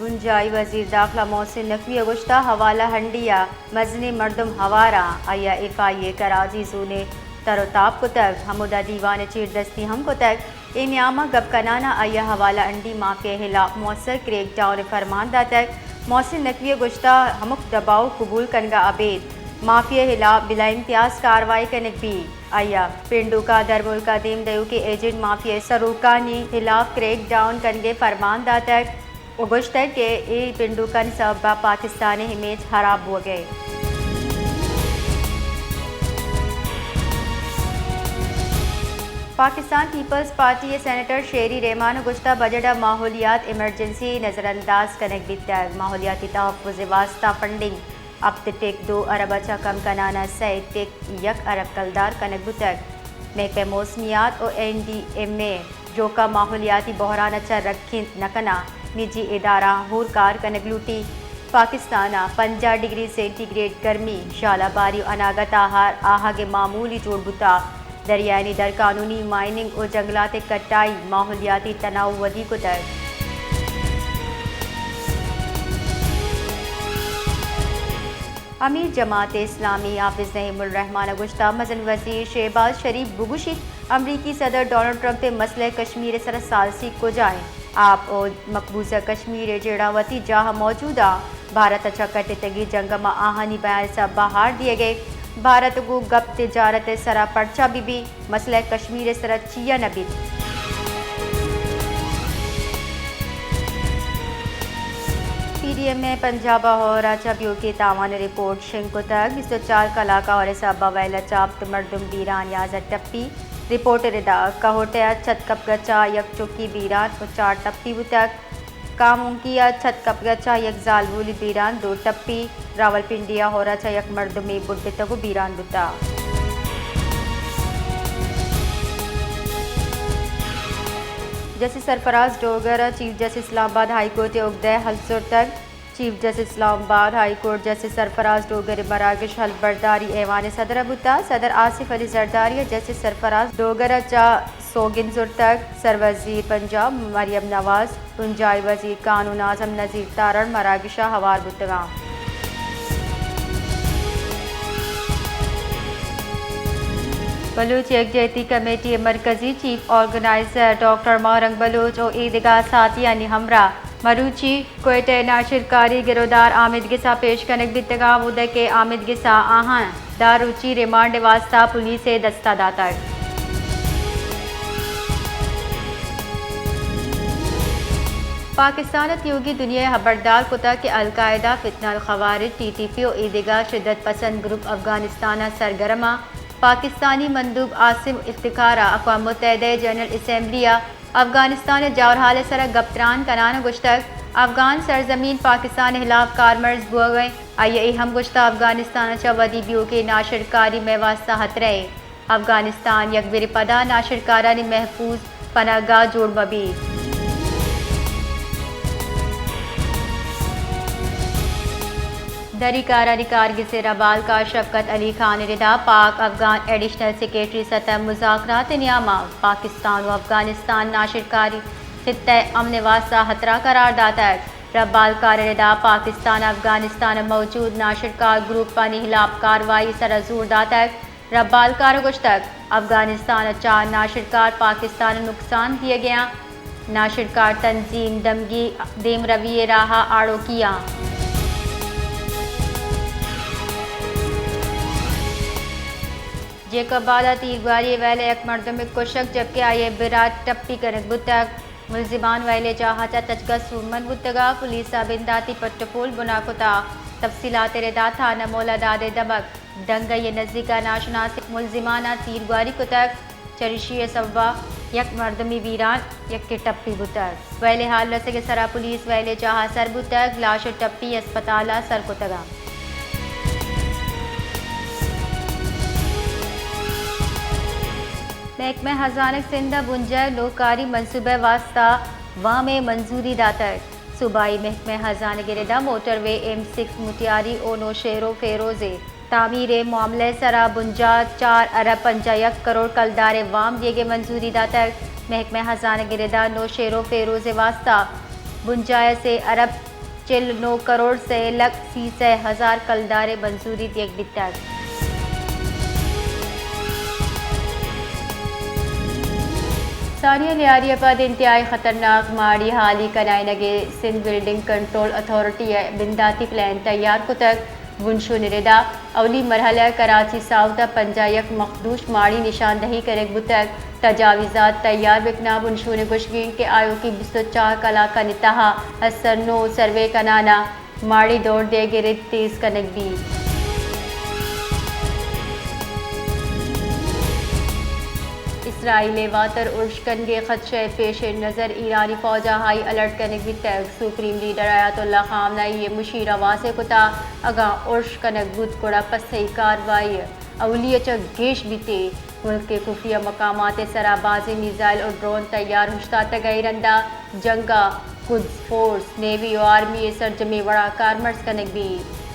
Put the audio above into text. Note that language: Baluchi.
بنجاہی وزیر داخلہ محسن نقوی ءَ گوشتگ، حوالہ ہنڈی ءَ مزنیں مردم ہوار اَنت، آئی ءَ ایف آئی اے کراچی زون ءَ تر ءُ تاب کتگ، ہمودا دیوان ءِ چیردستی ہم کتگ۔ اے نیام ءَ گپ کنان ءَ آئی ءَ حوالہ ہنڈی مافیا ءِ ہلاپ مؤثر کریک ڈاؤن ءِ فرمان داتگ۔ محسن نقوی ءَ گوشتگ، ہمک دباؤ قبول کنگ ءَ ابید مافیا ءِ ہلاپ بلا امتیاز کاروائی کنگ بیت۔ آئی ءَ پنڈوکا درملک ءَ دیم دیوکیں ایجنٹ مافیا ءِ سروکانی ہلاپ کریک ڈاؤن کنگ ءِ فرمان داتگ ءُ گوشتگ کہ اے پنڈوکانی سبب ءَ پاکستان ءِ امیج ہراب بوگ ءَ اِنت۔ پاکستان پیپلز پارٹی ءِ سینیٹر شیری رحمان ءَ گوشتگ، بجٹ ءَ ماحولیات ایمرجنسی نظر انداز کنگ بیتگ، ماحولیاتی تحفظ ءِ واستہ فنڈنگ ہپت ٹک دو ارب ءَ چہ کم کنان ءَ سئے ٹک یک ارب کلدار کنگ بوتگ۔ محکمہ موسمیات ءُ این ڈی ایم اے ءِ جوک ءَ ماحولیاتی بحران ءَ چہ رکینت نہ کنان نجی ادارہاں ہور کار کنگ لوٹیت۔ پاکستان ءَ پنجاہ ڈگری سینٹی گریڈ گرمی، ژالہ باری ءُ اناگت ءَ آہگ ءِ معمولی جوڑ بوتگ۔ دریانی در قانونی مائننگ ءُ جنگلات ءِ کٹائی ماحولیاتی تنوع ودی کتگ۔ امیر جماعت اسلامی حافظ نعیم الرحمان ءَ گوشتگ، مزن وزیر شہباز شریف بگوشیت، امریکی صدر ڈونلڈ ٹرمپ ءِ مسئلہ کشمیر ءِ سرا ثالثی کجا اِنت؟ آپ ءُ مقبوضہ کشمیر ءِ جیڑہ وتی جاہ ءَ موجود اَنت۔ بھارت ءَ چہ کٹتگیں جنگ ءَ ماں آہانی بیان ءِ سبب ءَ ہار دیگ ءَ اِنت۔ بھارت ءَ گوں گپ تجارت ءِ سرا پرچا بہ بیت، مسئلہ کشمیر ءِ سرا چیا نہ بیت؟ پی ڈی ایم ءَ پنجاب ءَ ہور ءَ چہ بیوکیں تاوان ءِ رپورٹ شنگ کتگ۔ بیست ءُ چار کلاک ءَ ہور ءِ سبب ءَ ویل ءَ چہ ہپت مردم بیران، یازدہ ٹپی۔ رپورٹ ءِ ردا کہوٹہ ءَ چھت کپگ ءَ چہ یک چکی بیران ءُ چار ٹپی بوتگ۔ کامونکی ءَ چھت کپگ ءَ چہ یک زالبولے بیران، دو ٹپی۔ راولپنڈی ءَ ہور ءَ چہ یک مردمے بڈتگ ءُ بیران بوتگ۔ جسٹس سرفراز ڈوگر ءَ چیف جسٹس اسلام آباد ہائی کورٹ ءِ اگدہ ءَ ہلک زرتگ۔ چیف جسٹس اسلام آباد ہائی کورٹ جسٹس سرفراز ڈوگر ءِ مراگش ہلبرداری ایوان ءِ صدر ءَ بوتگ۔ صدر آصف علی زرداری ءَ جسٹس سرفراز ڈوگر ءَ چہ سوگند زرتگ۔ سروزیر پنجاب مریم نواز، بنجاہی وزیر قانون اعظم نذیر تارڑ مراگش ءَ ہوار بوتگ اَنت۔ بلوچ یکجہتی کمیٹی ءِ مرکزی چیف آرگنائزر ڈاکٹر ماہ رنگ بلوچ ءُ ایدگہ ساتھیانی ہمراہ مروچی کوئٹہ ءَ ناشرکاری گرودار آمید گس ءَ پیش کنگ بیتگ اَنت، اود ءَ کہ آمید گس ءَ آہاں دہ روچی ریمانڈ ءِ واستہ پولیس ءِ دست ءَ داتگ۔ پاکستان ءَ تیوگیں دنیا ءَ ہبردار کتگ کہ القاعدہ، فتنہ الخوارج، ٹی ٹی پی ءُ ایدگہ شدت پسند گروپ افغانستان ءَ سرگرم اَنت۔ پاکستانی مندوب عاصم افتخار ءَ اقوام متحدہ ءِ جنرل اسمبلی ءَ افغانستان ءِ جاورحال ءِ سرا گپ تران کنان ءَ گوشتگ، افغان سرزمین پاکستان ءِ ہلاپ کارمرز بوگ ءَ اِنت۔ آئی ءَ اے ہم گوشتگ، افغانستان ءَ چہ ودی بیوکیں ناشرکاری مئے واستہ ہترہ اے۔ افغانستان یک برے پدا ناشرکارانی محفوظ پناہ گاہ جوڑ مہ بیت۔ دری کارانی کارگس ءِ ربالکار شفقت علی خان ءِ ردا پاک افغان ایڈیشنل سیکرٹری سطح مذاکرات ءِ نیام ءَ پاکستان ءُ افغانستان ناشرکاری خطہ ءِ امن ءِ واستہ ہترہ قرار داتگ۔ ربالکار ءِ ردا پاکستان ءَ افغانستان ءَ موجود ناشرکار گروپانی ہلاپ کاروائی ءِ سرا زور داتگ۔ ربالکار ءَ گوشتگ، افغانستان ءَ چہ ناشرکار پاکستان ءَ نقصان دیگ ءَ اَنت۔ ناشرکار تنظیم دمگی دیمروی ءِ راہ ءَ آڑوکی اَنت۔ جیکب آباد ءَ تیرگواری ءِ ویل ءَ یک مردمے کشگ، جبکہ آئی ءِ برات ٹپی کنگ بوتگ۔ ملزمان ویل ءِ جاہ ءَ چہ تچگ ءَ سوبمند بوتگ ءُ پولیس ءَ بنداتی پٹ ءُ پول بنا کتگ۔ تفصیلات ءِ ردا تھانہ مولا داد ءِ دمگ ڈنگئی ءِ نزیک ءَ ناشناسیں ملزمان ءَ تیرگواری کتگ، چریشی ءِ سبب ءَ یک مردمے بیران، یکے ٹپی بوتگ۔ ویل ءِ ہال رسگ ءِ سرا پولیس ویل ءِ جاہ ءَ سر بوتگ، لاش ءُ ٹپی اسپتال ءَ سر کتگ اَنت۔ محکمہ خزانگ سندھ ءَ بنجاہ ءِ نوکاری منصوبہ ءِ واستہ وام ءِ منظوری داتگ۔ صوبائی محکمہ خزانگ ءِ ردا موٹروے ایم سکس مٹیاری ءُ نوشہرو فیروز ءِ تعمیر ءِ معاملہ ءِ سرا بنجاہ چار ارب پنجاہ یک کروڑ کلدار ءِ وام دیگ ءِ منظوری داتگ۔ محکمہ خزانگ ءِ ردا نوشہرو فیروز ءِ واستہ بنجاہ ءِ سے ارب چل نو کروڑ سے لکھ سی سے ہزار کلدار ء منظوری دیگ بیتگ۔ سانحہ لیاری ء پد انتہائی خطرناک ماڑی حالی کنائینگ ء سندھ بلڈنگ کنٹرول اتھارٹی ء بنداتی پلان تیار کتگ۔ بنشون ء ردا اولی مرحلہ ء کراچی ساؤتھ ء پنجاہ یک مخدوش ماڑی نشاندہی کنگ بوتگ۔ تجاویزات تیار بکناں۔ بنشون ء گوشگ انت کہ آیوکیں بیست ء چار کلاکانی تہا اثر نو سروے کنان ء ماڑی دور دیگ ء رد تیز کنگ بیت۔ اسرائیل ء واتر ارش کنگ ء خدشہ ء پیش نظر ایرانی فوج ء ہائی الرٹ کنگ بیتگ۔ سپریم لیڈر آیت اللہ خامنہ ای ء مشیر ء واضح کتگ اگاں ارش کنگ بوت گڑا پسئی کاروائی اولی ء چہ گیش بیت۔ ملک ء خفیہ مقامات ء سرا بازیں میزائل ء ڈرون تیار اوشتاتگ ء اے رندا جنگ ء قدس فورس، نیوی ء آرمی ء سرجمیں وڑا کارمرز کنگ بیت۔